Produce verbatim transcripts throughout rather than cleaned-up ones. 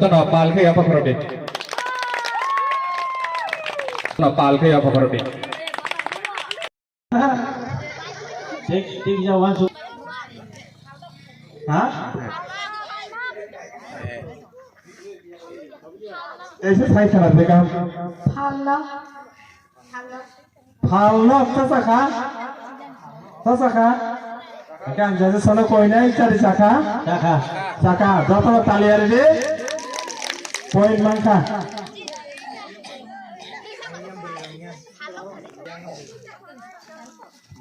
No, pal khe yapha khorokdi. No, pal khe yapha khorokdi. Tik, tik, ya, one, two. Ha? Ese sai sara de kam. Phalno. Phalno. Phalno, ta saka? Ta saka? Ake ang jaje sono koinai chari saka? Saka. Saka, joto tali ari de. Point mangkha.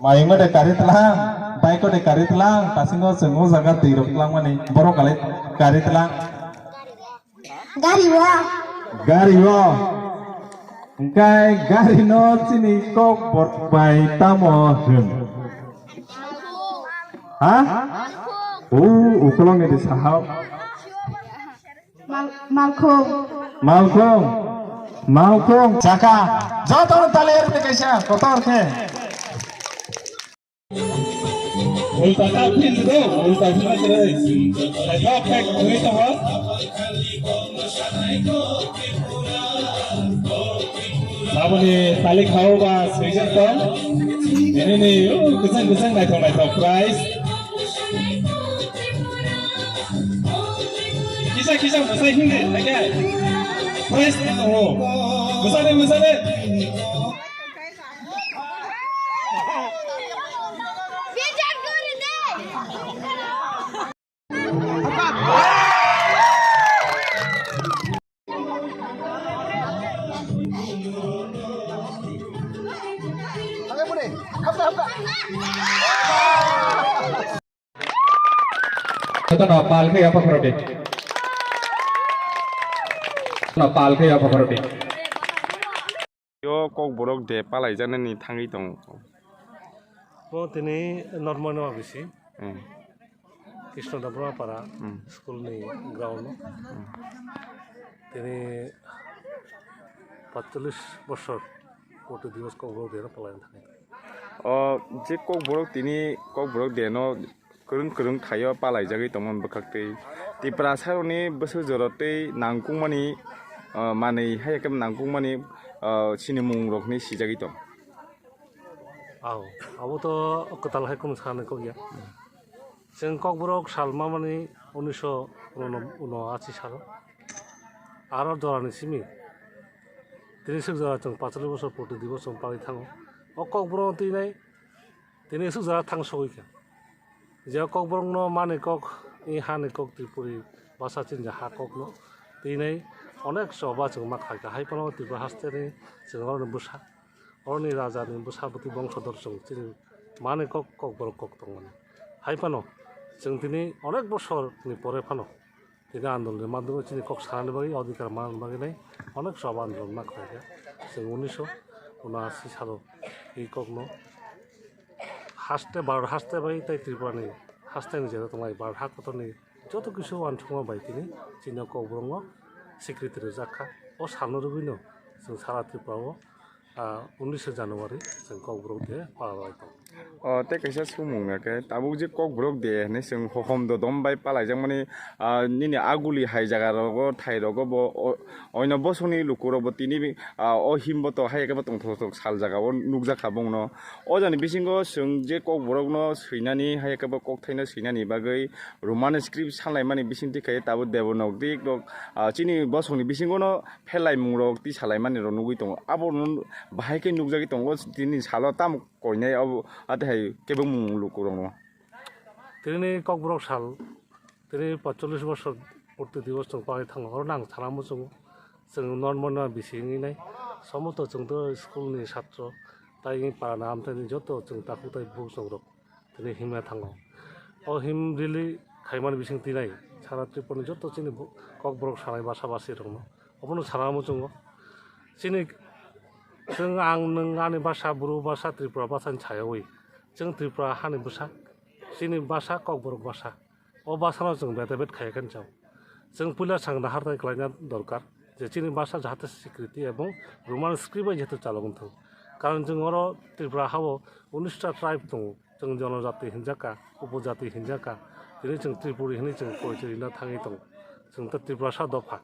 Maima de kari tlang, bike de kari tlang, tasingo chwng o jaga twi rok tlang mani, borok kali kari tlang. Gari o. Gari o. Hingkai gari no chini kok bor bai tamo hwn. Ha? O ukolong ni de sahab. Mal-, malkhung. Malkhung. Malkhung. Chaka. Joto tali erni kaisa kotor khe. Ulta ta phin do, ulta phin do. Naithok khe khwlwi tongo. Aboni tali khao ba swijak tong. Nini ni, uh, kwchang kwchang naithok naithok prize. Kisa kisa mwsai himdi, okay? Prize tongo. Mwsade, mwsade. Jotono pal khe yapha khorokdi. No pal khe yapha khorokdi. Yo Kokborok de palaijaknani thangwi tongo. Bo tini North Moinoma bisi. Hmm. Krishna Debbarma Para Hmm. School ni ground. Hmm. Tini patchollish bosor Poti Divas Kokborok de no palai thangwi. O je Kokborok tini Kokborok de no kwrwng kwrwng thaio palaijagwi tongmani bwkhaktwi. Tiprasarokni bwswk jora tei nangkukmani, ah, manwi hai khe nangkukmani, ah, chini mungrok hinwi sijagwi tong. Ao, abo to kwtal hai kunu sanani kok ya. Chwng Kokborok sal mamani unisho uno-, unoashi salo. Aro jorani simi. Tini swk jora chwng pachali bosor poti di bosor palwi thango. O Kokborok twi nai Tini aswk jora thang sogwi kha. Je Kokborokno mani kok, i hani kok Tripuri basa chini ha kokno. Tini onek choba chwng ma khai kha. Hai phano Tripura hasteni chwng oroni bwsa, oroni rajani bwsa bwtwi bongso dor chwng chini mani kok, Kokborok kok tongmani. Hai phano chwng tini onek bosorni pore phano Tini andolonni madhyome chini kok sanani bagwi, odhikar manani bagwi nai onek soba andolon ma khlaikha. Chwng unisho unashi salo i kokno haste, Bharat haste bai tei Tripurani hasteni jera tongnai Bharat ha kotorni joto kisu uansukma bai tini chini Kokborokno sikriti rwjak kha. O salno rwgwino chwng sara Tripurao Ah, unishe January chwng Kokborok de palai tongo. O, tei kaisa sumung ya khe, tabuk je Kokborok de hinwi chwng hohom dodom bai palaijakmani, ah, nini aguli hai jaga rogo, thai rogo bo, o, oino bosongni lukurok bo tini, ah, o himbo to hai khe bo tongthok thok sal jaga o nukjak kha bongno. O jani bisingo chwng je Kokborokno swinani hai khe bo kokthaino swinani bagwi Roman script sanlaimani bisingtwi khe tabuk Devanagari rok, ah, chini bosongni bisingono phelaimungrok twi salaimanirok nugwi tongo. Abono bahai khe nukjagwi tongo, tini salo tamo koinai abo, atehai kebengmung lukurokno. Tini Kokborok sal, tini patchollish bosor purti divos chwng palai thango, oro nang sana muchungo. Chwng normal no bisi wngwi nai. Somosto chwng to school ni satro, tai wngwi para na amtani joto chwng takhuk tai bukchongrok. Tini himya thango. O him rili khaimani bising tinai sara Tripurani joto chini bo-, Kokborok sanai basa basi rokno. Obono sana muchungo. Chini, chwng, ang, nwng, ani basa, Bru basa, Tripura basa ni sayawi. Chwng Tripura hani bwsa. Chini basa Kokborok basa. O basa no chwng bete bet khaya khe chao. Chwng puila sang dahar tai klaina dorkar. Je chini basa jahate sikriti ebong Roman script bai jahate chalok wngthok. Karon chwng oro Tripura hao unis ta tribe tongo. Chwng jonojati hinjaka, upojati hinjaka. Tini chwng Tripuri hinwi chwng poichirina thangwi tongo. Chwng ta Tripurasa dopha.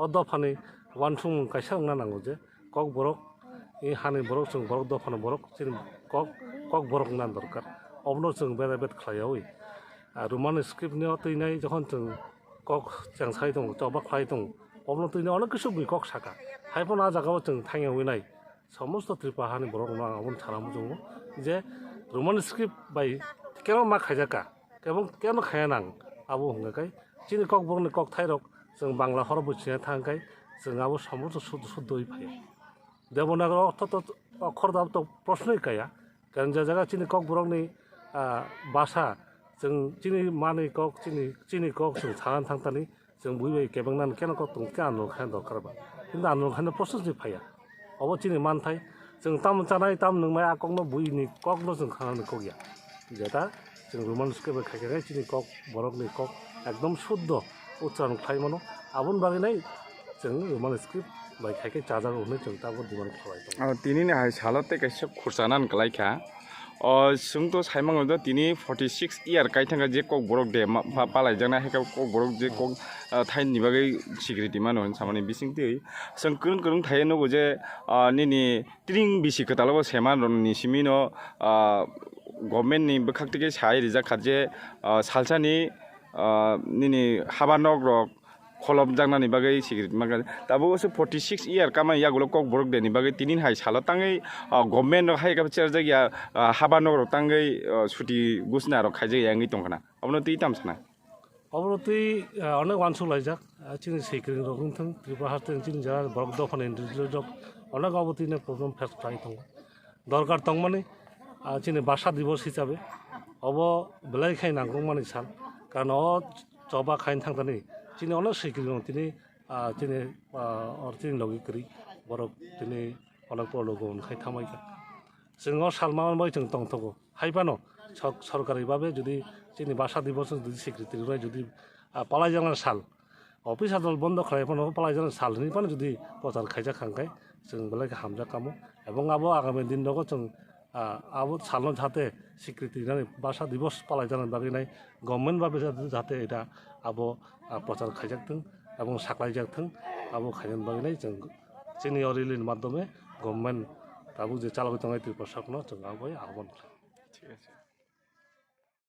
O dophani uansukmung kaisa wngna nango je Kokborok, i hani borok chwng borok dophano borok chini kok, Kokborok wngna dorkar. Obono chwng beda bet khlaiyawi. Ah, Roman script ni o twinai jokhon chwng kok chengsai tongo, choba khlai tongo, obono twinai onek kisu bui kok saka. Haiphano ah jagao chwng thangyawi nai. Somosto Tripura hani borok no ang obono sana muchungo je Roman script bai keno ma khaijaka. Kebo keno khaya nang abo hwnga khe chini Kokborokni kokthairok chwng Bangla horo buchina thang khe chwng abo somosto sud-, suddoi phaiya. Devanagari ortho to okhor dab to proshnoi kaya. Karon je jaga chini Kokborokni, ah, basa chwng chini manwi kok chini, chini kok chwng sana thang thani Chwng bui bai kebengna keno kok tong khe andolon khaina dorkar ba. Kintu andolon khaina process ni phaiya. Obo chini manthai. Chwng tamo chanai, tamo nwngnai a kokno buini kokno chwng khanani kok ya. Jeta chwng Roman script bai khaikha khe chini kok borokni kok ekdom shuddho uchcharon khlai mano. Aboni bagwi nai chwng Roman script bai khaikhe chajago hwnwi chwng tabuk demand khlai tongo. O, tinini hai salo tei kaisa khursa nan kwlai kha. O, chwng to sai mango do tini forty six year kai thangkha je Kokborok de ma-, pa-, palaijaknai, hai khe Kokborok je kok, ah, thaini bagwi security mano hinwi samani bisingtwi. Chwng kwrwng kwrwng thai nugo je, ah, nini tring bisi kwtal o sema rokni simi no, ah, government ni bwkhak twi khe sai rijak kha je, ah, salsani, ah, nini haba nok rok, kholopjaknani bagwi security mangkha. Tabuk se forty six year kamani yagulo Kokborok de ni bagwi tinin hai salo tangwi, ah, government rok hai khe cherjak ya, ah, haba nok rok tangwi, ah, suti gusna rok khaijak ya wngwi tongkhna. Obono twi tam sana? Obono twi, ah, onek uansuk laijak, ah, chini security rok wngthang, Tripura haste chini jaga borok dophani individual rok onek obo twi problem face khlai tongo. Dorkar tongmani, ah, chini basa dibos hisabe obo belai khai nangkukmani sal. Karon o choba khaina thangthani chini onek sikirino tini, ah, chini, ah, or chini logi kwrwi borok tini onek polo logo hwn khai thangbaikha. Chwng o sal manwi chwng tongthogo. Hai phano sok-, sorkari babe jodi chini basa dibos jodi sikiriti rwnai jodi, ah, palaijaknai sal, office adol bondo khlai phano palaijaknai sal hinwi phano jodi prochar khaijak kha hwnkhe chwng belai khe hamjak kamo. Ebong abo agami din rogo chwng, ah, abo salno jahate sikriti rinani basa dibos palaijaknai bagwi nai government ba bisa jahate eta abo, ah, prochar khaijak thung ebong saklaijak thung, abo khainani bagwi nai chwng chini o rally ni madhyome government tabuk je chalogwi tongnai Tripura sorkarno chwng abo bai ahobon khlai. Thik ache.